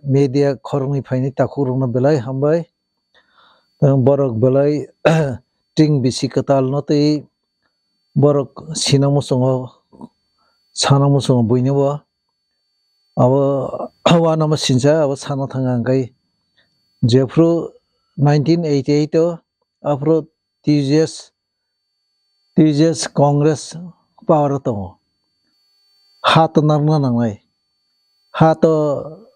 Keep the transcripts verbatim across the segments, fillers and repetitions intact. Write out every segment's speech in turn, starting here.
media khoroknwi phaini takhukrokno belai hambai. Tei borok belai tring bisi kwtalno tei borok sinamo chwngo, sanamo chwngo buino bo. Abo uanama sincha abo sana thang ang kai. Jephru nineteen eighty-eight o aphru T J S, T J S Congress power o tongo. Ha to narwkna nangnai. Ha to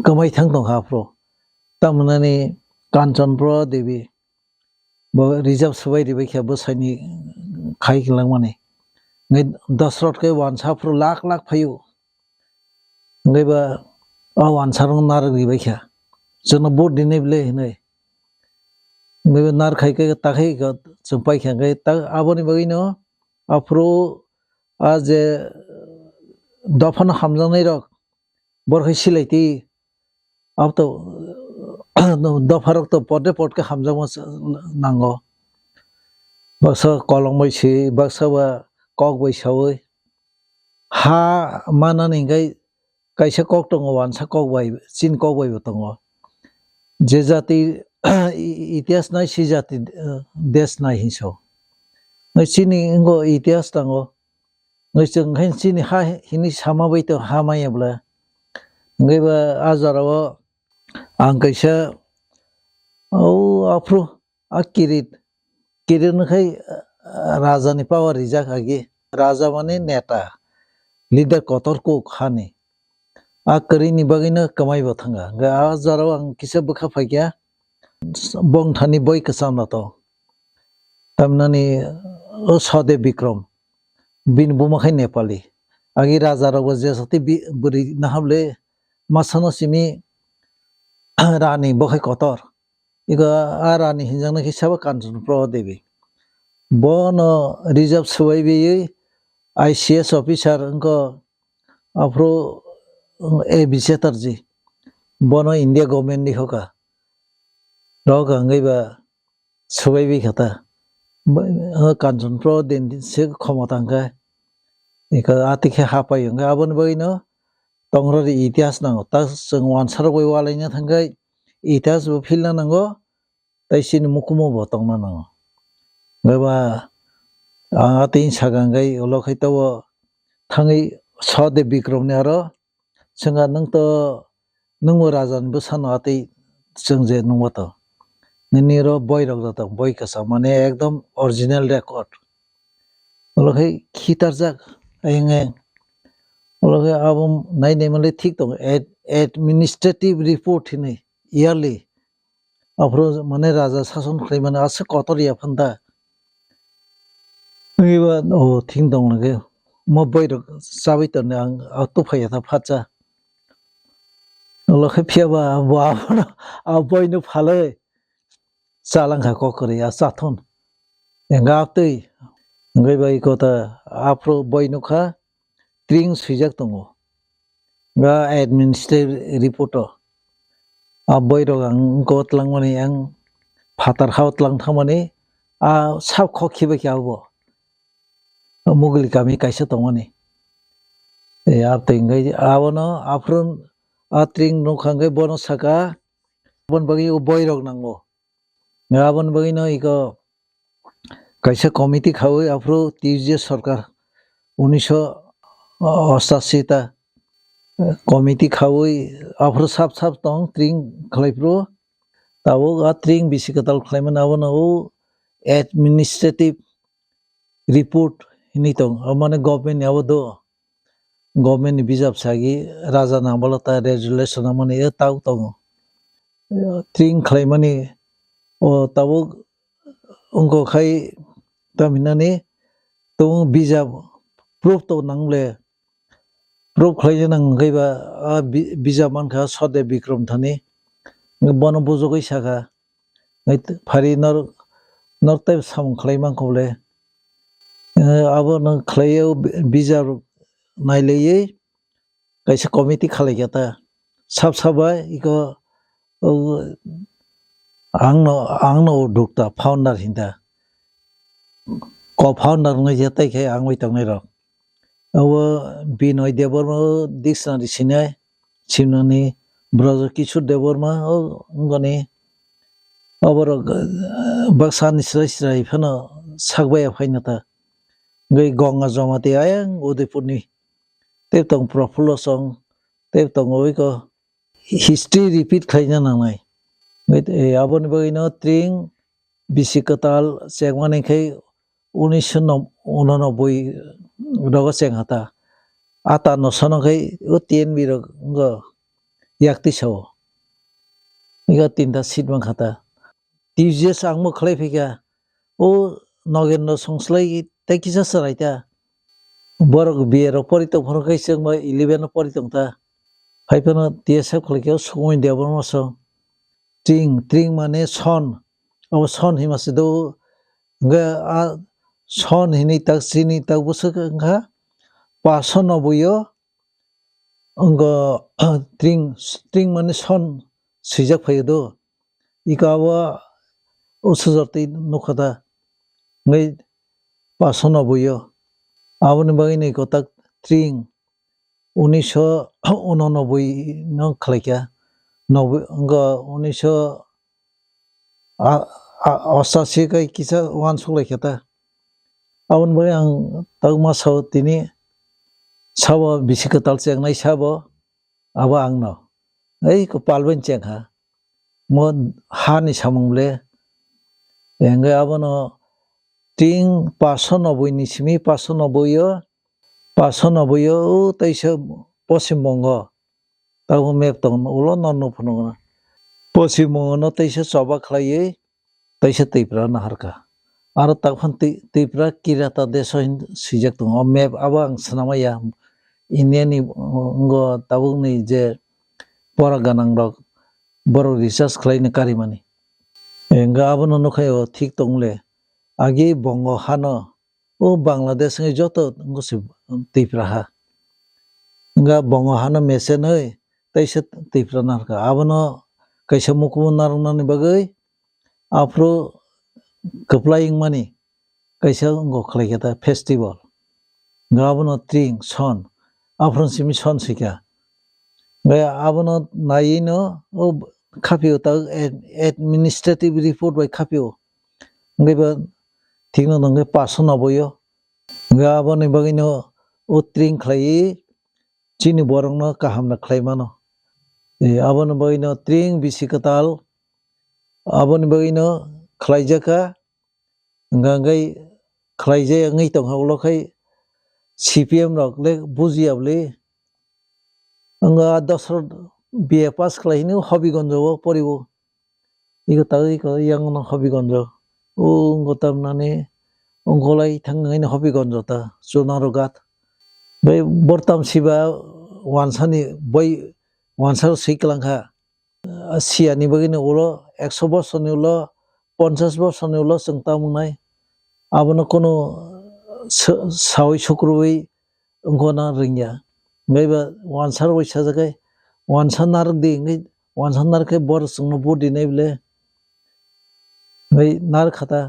kwmai thang tong ha aphru. Tamoni Kanchanpur Devi bo reserve swbai ribai khe bwsaini khai langmani. Ngai Dasrot khe wansa aphru lakh lakh phaio. Hwnkhe ba o wansa rok narwk ribai kha. Chwngno vote rinai bwle hinwi. Hwnkhe ba narwk khai khe takhai kha chwng pai kha. Hwnkhe ta-, aboni bagwino aphuru a je dophano hamjaknai rok borok hai silai twi. Abo to dopha rok to pote pot khe hamjakma nango. Baksa kolom bai swi, baksa ba kok bai saui. Ha manani hwnkhe kaisa kok tongo, wansa kok bai, chini kok bai bo tongo. Je jati itihas nai, si jati, eh, desh nai hinso. Nai chini wngkha itihas tongo. Nai chwng khe chini ha hini sama bai to ha maya bwla. Hwnkhe ba a jora o ang kaisa o aphru a kirit Kirir no khai, ah, raja ni power rijak agi. Raja mane neta, leader kotor kuk hani. A kwrwi ni bagwi no kwmai bo thanga. Hwnkhe a jora o ang kisa bwkha phaikha, bongthani boi kwcham na to. Tamnani o Sade Bikram, bini buma khai Nepali. Agi raja rok bo je sakti bi-, bwrwi nahable masa no simi rani bo khai kotor. Ego a rani hinjaknai khe sabo Kanchanpur Devi. Bono reserve swbai biyui I C S officer wngkha aphuru A B Chatterjee. Bono India government ni hoka. Rok hwnkhe ba swbai bi kha ta. Bo, o Kanchanpur Devi se khomota hwnkhe. Eko ati khe hapai hwnkhe aboni bagwino tongrok itihas nango. Ta chwng wansarok bai ualaina thangkhe itihas bo philna nango. Tei chini mukumu bo tongna nango. Hwnkhe ba, ah, tei saka hwnkhe ulo khai tabuk thangwi Sade Bikram ni aro swngkha, "Nwng to, nwngbo raja ni bwsano atwi chwng je nungma to." Nini oro boi rok joto boi kwcham, mane ekdom original record. Ulo khai khitarjak ayang ayang. Ulo khai abo nai nai manle thik tongo. Ad-, administrative report hinwi yearly. Aphuru mane raja sason khlai mani aswk kotor ya phanda. Nwiba o thing dong lage. Mo boi rok chawi tonne ang a tuphai ya tha phatsa. Ulo khai phiya ba bo abono a boi no phalwi. Chalangkha kok kwrwi a chathon. Engga twi. Wngwi bai kota aphuru boi nukha tring swijak tongo. Ga administrative report o. A boi rok ang wngkha o twlangmani ang phatar ha o twlang thangmani a sab khok khibai khe abo. Muguli kami kaisa tongmani. E, abtwi hwnkhe abono aphuru a tring nukha hwnkhe bono saka, "Aboni bagwi o boi rok nango." Aboni bagwino iko kaisa committee khaui aphuru T U J sorkar unisho ostashi ta committee khaui aphuru sab sab tong tring khlai phuru tabuk a tring bisi kwtal khlaimani abono o administrative report hinwi tong, abo mane government ni abo do, government ni bijap sagi raja nangbalata resolution nangmani o tau tongo. Tring khlaimani o tabuk wngkha khai tamhinani tabuk bijap proof to nangle. Proof khlaina nang hwnkhe ba, a bi-, bijap mankha Sade Bikram thani. Bono bujogwi sakha, "Phari nor, nor tei samung khlai mankha bole?" Eh, abo no khlaiwi bi-, bijap nailaiwi kaisa committee khalai kha ta. Sab sab bai iko, o, ang no, ang no o dukta founder hinta. Co-founder wngwi je tei khe ang bai tongnai rok. Abo Binoy Debbarma dictionary sinai, simnani Braja Kishore Debbarma o wngoni, oborok, eh, baksa ni srai srai phano sakbaya phaina ta. Wngwi Ganga Jamati ayang Udaipurni tei tong Prafullo Song tei tong oiko history repeat khlaina nangnai. Wngwi, eh, aboni bagwino tring bisi kwtal chengmani khe unisho unonoboi rogo cheng hata. Ata no sono khe o T N B rok wngkha yak twi sao. Ego tinta seat mankha ta. T G S ang bo khlai phaikha. O Nogendra Songslai tei kisa chwrai ta. Borok B A rok pori tong phano khe chwng bo eleven o pori tong ta. Hai phano T S F khlai khe o Sukumoni Debbarma song. Tring, tring mane son. Abo son hima se do. Hingke a son hini tak chini tak bwswk wngkha. Paso noboi o wngkha tring, tring mane son swijak phaio do. Iko abo usujak twi nukha da. Hingke paso noboi o. Aboni bagwi no iko tak tring. Unisho unonoboi no khlaikha, noboi, wngkha unisho a-, a-, ochashi kai kisa uansuk laikha ta. Aboni bagwi ang tangma sao tini sabo bisi kwtal chengnai sabo, abo ang no. Ei kwpal bai chengkha. Mo ha ni samung le. Hingke abono Tring paso noboi ni simi paso noboi o, paso noboi o, o teisa Poschim Bongo. Tabuk map tong ulo no nuk phunuk na. Poschim Bongo no teisa choba khlaiwi, teisa Tripura naharkha. Aro takphang Twi-, Tripura Kirata deso hin swijak tongo. O map abo ang swnamaya. India ni, ngo tabuk ni je pora ganang rok borok research khlaina karimani. Hingke abono nukha o thik tong le. Agi Bongo hano, o Bangladesh wngwi joto wngkha se Tripura ha. Hingke Bongo hano mesen oi teisa Tripura narwkha. Abono kaisa mukumu narwknani bagwi aphuru kwplai wngmani kaisa wngkha khlaikha ta festival. Hingke abono tring son, aphuru simi son swikha. Hingke abono naiwi no o khapio ta ad-, administrative report bai khapio. Hingke ba thikno nangkhe paso noboi o. Hingke aboni bagwi no o tring khlaiwi chini borok no kaham no khlai mano. E, aboni bagwi no tring bisi kwtal, aboni bagwi no khlaijak kha. Hingka hingke khlaijak wngwi tongkha ulo khai C P M rok le bujiya bwle. Wngkha a dosro B A pass khlai hino Hobigonjo o poriwo. Iko tagwi iko yang no Hobigonjo. O wngkha tamnani wngkha lai thang hino Hobigonjo ta Chunarughat. Bai bortam siba wansani bai wansa swi kwlangkha. Siyani bagwi no ulo ekso bosorni ulo, ponchas bosorni ulo chwng tamo wngnai. Abono kunu sa-, sawi sukrubwi wngkha na rwngya. Hingke ba wansa rwui sajagwi, wansa narwk di, hingke wansa narwk khe bor chwngno vote rinai bwle. Hingke narwk kha ta.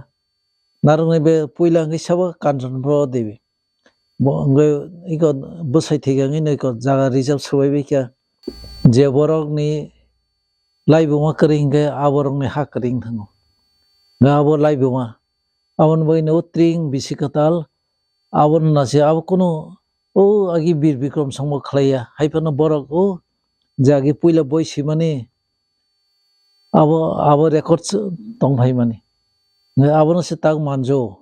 Narwknai be puila hingke sabo Kanchanpur Devi. Bo hingke iko bwsai thwiga hingke no iko jaga reserve swbai bai kha. Je borokni laibuma kwrwi hingke aborokni ha kwrwi wng thango. Hingke abo laibuma. Aboni bagwi no o tring bisi kwtal. Abono nasi abo kunu o agi Bir Bikrom songbo khlaiya. Hai phano borok o je agi puila boi swimani abo, abo record tong phaimani. Abono se tak manjo.